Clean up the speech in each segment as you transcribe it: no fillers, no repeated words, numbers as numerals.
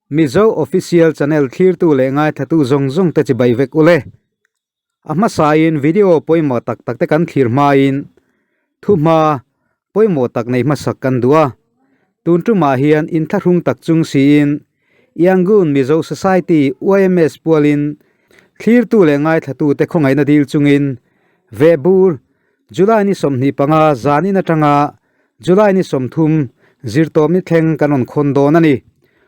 Mizo Official Channel thlirtu leh ngaithlatu zawng zawng te chibai vek ule. A hmasain video pawimawh tak tak te kan thlir hmain thuhma pawimawh tak nei hmasak kan duh a. Tun tumah hian inthlahrung tak chung siin Yangon Mizo Society, YMS, pualin thlirtu leh ngaithlatu te khawngaihna dil chungin Vehbur, July ni 25 zanin atanga July ni 30 zirtawpni thleng kan rawn khawn dawn a ni.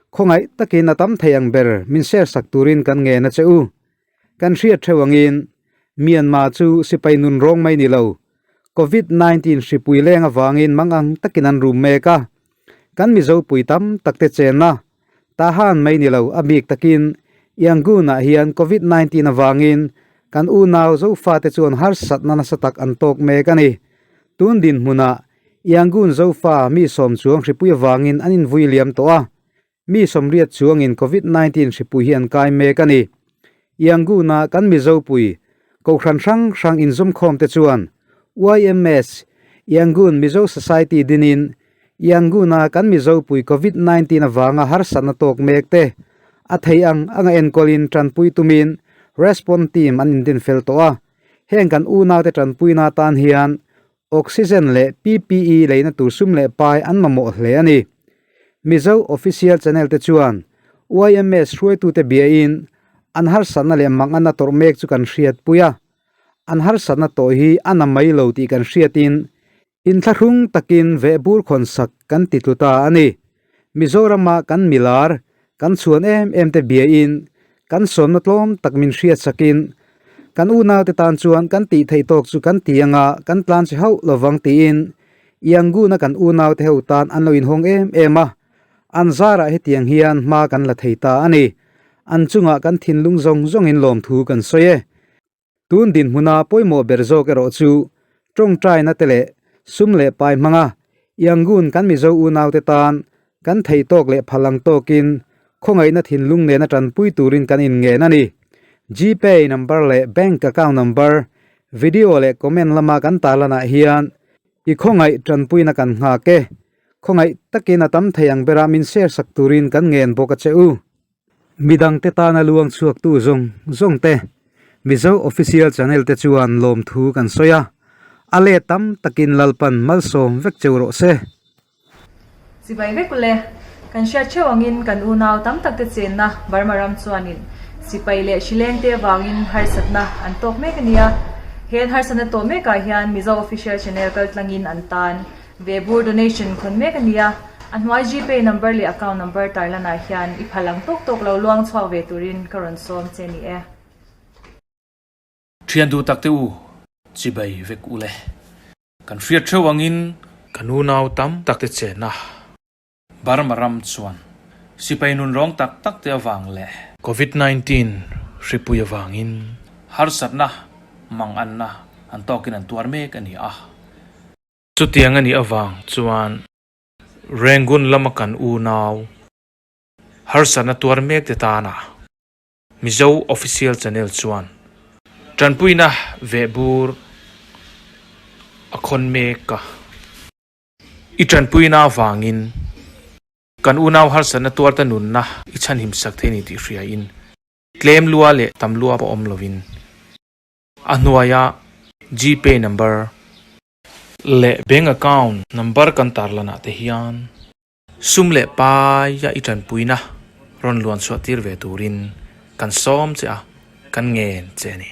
Khawngaih takin a tam thei ang ber min share sak turin kan ngen a che u. Kan hriat theuh angin Myanmar chu sipai nun rawng mai ni lo, Covid 19 hripui leng avangin mangang takin an rum mek a. Kan Mizo pui tam tak te chenna Tahan mai ni lo a bik takin Yangon ah hian Covid 19 avangin kan unau Zofate chuan harsatna nasa tak an tawk mek a ni. Tun dinhmunah Yangon Zofa mi sawm chuang hripui avangin an invui liam tawh a, mi sawmriat chuangin Covid 19 hripui hi an kai mek a ni. Yangon a kan Mizopui Kohhran hrang hrang inzawmkhawm te chuan YMS, Yangon Mizo Society dinin Yangon-a kan Mizopui Covid 19 avanga harsatna tawk mek te a thei ang anga enkawlin tanpui tumin response team an indin fel tawh a. Heng kan unaute tanpuina atan hian oxygen leh PPE leina tur sum leh pai an mamawh hle a ni. Mizo official channel te chuan YMS hruaitute biain an harsatna leh manganna tawrh mek chu kan hriatpui a. An harsatna tawh hi a na mai lo tih kan hriatin Inthlahrung takin vehbur khawnsak kan ti tlu ta a ni. Mizorama kan milar, kan chhuan em em te biain, kan sawmna tlawm tak min hriatsakin, kan unaute tan chuan kan tih theih tawk chu kan ti anga kan tlan che hauh lovang tiin Yangon-a kan unaute ho tan an lo inhawng em em a. An zarah hetiang hian hma kan la thei ta a ni. An chungah kan thinlung zawng zawngin lawmthu kan sawi e. Tun dinhmuna pawimawh ber zawk erawh chu tawngtaina te leh sum leh pai hmanga Yangon kan Mizo unaute tan kan thei tawk leh phal ang tawkin khawngaihna thinlung nena tanpui turin kan inngen a ni. Gpay number leh bank account number video leh comment lama kan tarlanah hian i khawngaih tanpuina kan nghak e. Khawngaih takin a tam thei ang bera min share sak turin kan ngen bawk a che u. Midangte tana luang chhuaktu zawng zawng te, Mizo Official Channel te chuan lawmthu kan sawi a, a let tam takin Lalpan malsawm vek cheu rawh se. Chibai vek ule, kan hriat theuh angin kan unau tam tak te chenna Burma ram chuanin sipai leh hrilengte avangin harsatna an tawk mek a nia. He an harsatna tawh mekah hian Mizo Official Channel kaltlangin an tan Ve bur donation khawn mek a nia, a hnuai gpay number leh account number tarlanah hian i phal ang tawk tawk lo luang chhuak ve turin ka rawn sawm che ni e. Thian duh tak te u, chibai vek u le. Kan hriat theuh angin. Kan unau tam tak te chenna Burma ram chuan sipai nun rawng tak tak te avang leh. Covid 19 hripui avangin. Harsatna manganna an tawkin an tuar mek a ni a. Chutiang a nih avang chuan Rangoon lama kan unau harsatna tuar mek te tana Mizo Official Channel chuan tanpuina vehbur a khawn mek a. I tanpuina avangin kan unau harsatna tuarte nunna i chhanhim sak thei ni tih hriain tlem lua leh tam lua pawh awm lovin a hnuaia Gpay number leh bank account number kan tarlanah te hian sum leh paia i tanpuina rawn luan chhuah tir ve turin kan sawm che a, kan ngen che a ni.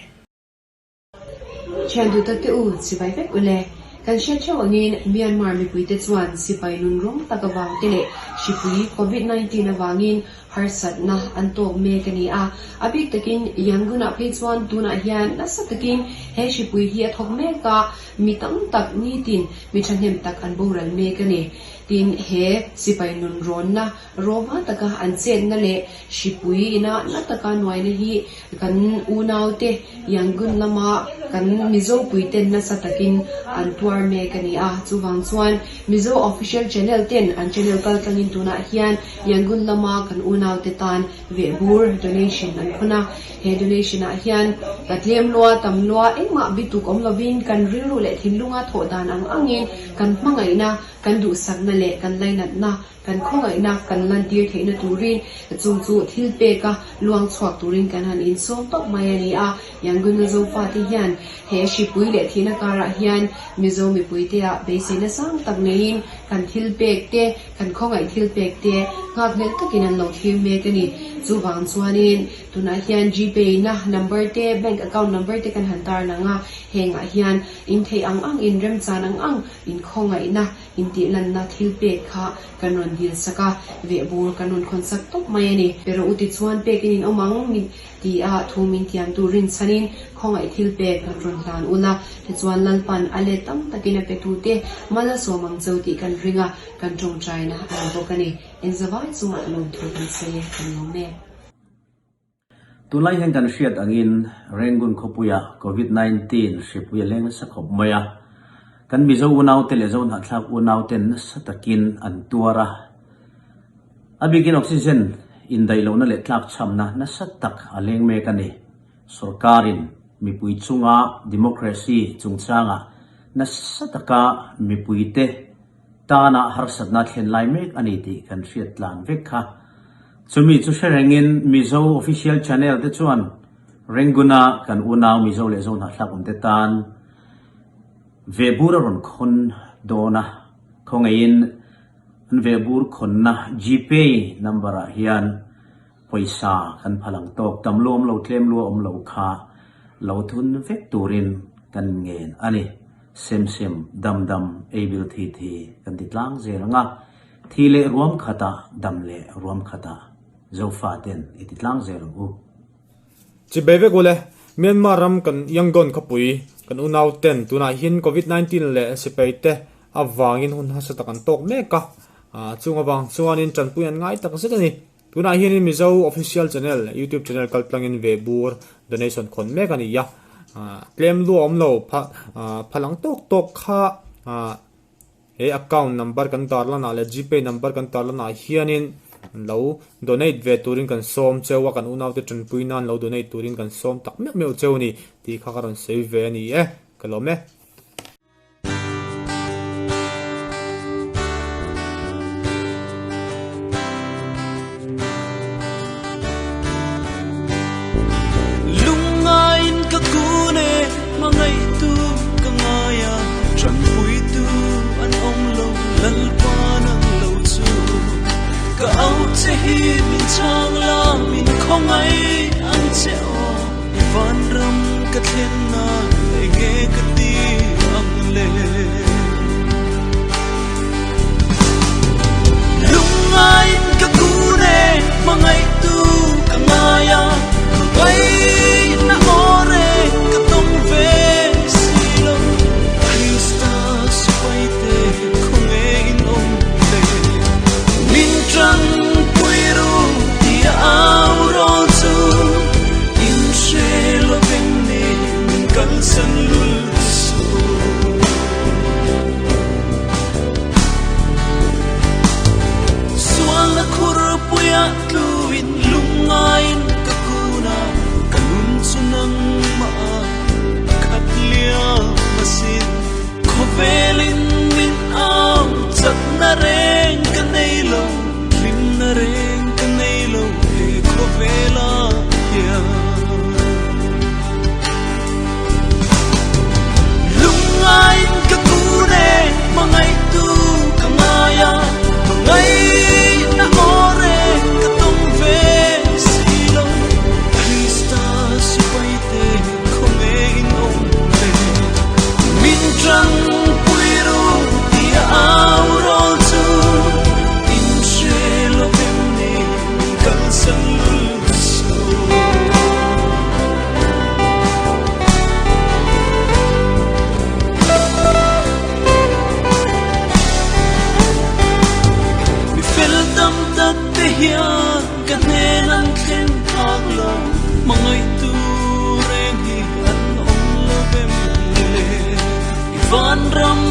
Thian duhtak te u, sipai vek u le. Kan hriat theuh angin Myanmar mipuite chuan sipai nun rawng tak avang te leh hripui Covid 19 avangin Harsatna an tawk mek a ni a, a bik takin Yangon-ah phei chuan tunah hian nasa takin he hripui hi a thawk mek a, mi tam tak nitin mi thahnem tak an boral mek a ni. Tin, he sipai nun rawnna rawva taka an chetna leh hripui ina na taka nuaina hi kan unaute Yangon lama kan Mizo puiten nasa takin an tuar mek a ni a, chuvang chuan Mizo Official Channel ten an channel kal tlangin tunah hian Yangon lama kan unaute tan vehbur, donation, an khawn a. He donation ah hian ka tlem lua, tam lua, engmah bituk awm lovin kan rilru leh thinlunga thawh dan ang angin kan hmangaihna, kan duhsakna. leh kan lainatna, kan khawngaihna kan lantir theihna turin chung chu thil peka luang chhuak turin kan han insawm tawp mai a ni a. Yangon-a Zofate hian he hripui leh thihna karah hian Mizo mipuite-ah beiseina sang tak neiin kan thil pek te, kan khawngaih thil pek te nghakhlelh takin an lo thlir mek a ni. Chuvang chuanin tunah hian Gpay na number te, bank account number te kan han tarlang a, hengah hian in theih ang ang, in remchan ang ang, in khawngaihna, in tihlanna thil pek kha kan rawn dil sak a, vehbur kan rawn khawn sak tawp mai a ni. Pero u tichuan pekin in awm ang min ti a, thu min tiamtu rinchhanin khawngaih thil pek an rawn hlan ul a, tichuan Lalpan a let tam takin a petute mal a sawm ang cheu tih kan ring a, kan tawngtaina a ni bawk a ni. Engzavai chungah lawmthu kan sawi e, kan lawm e. Tunlai hian kan hriat angin Rangoon khawpuia Covid 19 hripui a leng nasa khawp mai a. Kan Mizo unaute leh Zohnahthlak unauten nasa takin an tuar a. A bikin oxygen indaih lohna leh tlakchhamna nasa tak a leng mek a ni. Sorkarin mipui chunga democracy chungchangah nasa taka mipuite tana harsatna thlen lai mek a ni tih kan hriat tlan vek kha. Chumi chu hre rengin Mizo Official Channel te chuan Rangoon-a kan unau Mizo leh Zohnahthlak awmte tan vehbur a rawn khawn dawn a, khawngaihin an vehbur khawnna Gpay number-ah hian pawisa kan phal ang tawk, tam lu awm lo, tlem lu a awm lo kha lo thun vek turin kan ngen a ni. Sem sem, dam dam, ei bil thi thi kan ti tlang zel ang a, thi leh ruam khatah, dam leh ruam khatah Zofa ten i ti tlang zel ang u. Chibei vek ule, Myanmar ram kan Yangon khawpui kan unau ten tunah hian Covid 19 leh sipai te avangin hun hasa tak an tawk mek a, chung avang chuanin tanpui an ngai tak zet a ni. Tunah hianin Mizo Official Channel YouTube channel kal tlangin ve bur donation khawn mek a ni a, tlem lu a awm lo phalang tawk tawk kha he account number kan tar lanah leh Gpay number kan tar lanah hianin lo donate ve turin kan sawm cheu a, kan unaute tanpui nan lo donate turin kan sawm tak meuh meuh cheu a ni tih kha ka rawn sawi ve a ni e, ka lawm e. Lungngain ka kun e, hmangaihtu ka ngai a, tanpuitu an awm lo, Lalpa nang lo chu. Ka au che hi min chhang la, min khawngaih ang che aw. I vanram ka thlen nan enge ka ti ang le? Lungngain ka kun e, hmangaihtu ka ngai a, Hmangaihna aw reng ka tawng ve si lo. Krista sipaite khawnge in awm le? Min tanpui ru tia au rawl chu in hre loveng ni min kalsan lul suh. Sualna khurpuia tluin lungngain ka kun a, ka nun chu nangmah a khat liam asin. Khawvelin min au chakna reng ka nei lo, hlimna reng ka nei lo he khawvela hian. Lungngain ka kun e, hmangaihtu ka ngai a, hmangaihna aw reng ka tawng ve si lo. Krista sipaite khawnge in awm le? Min tanpui ru tia au rawl chu in hre lovem ni min kalsan lul suh. Mi fel tam tak te hian ka hnen an thleng phak lo, hmangaihtu reng hi an awm lo vem le. I vanram.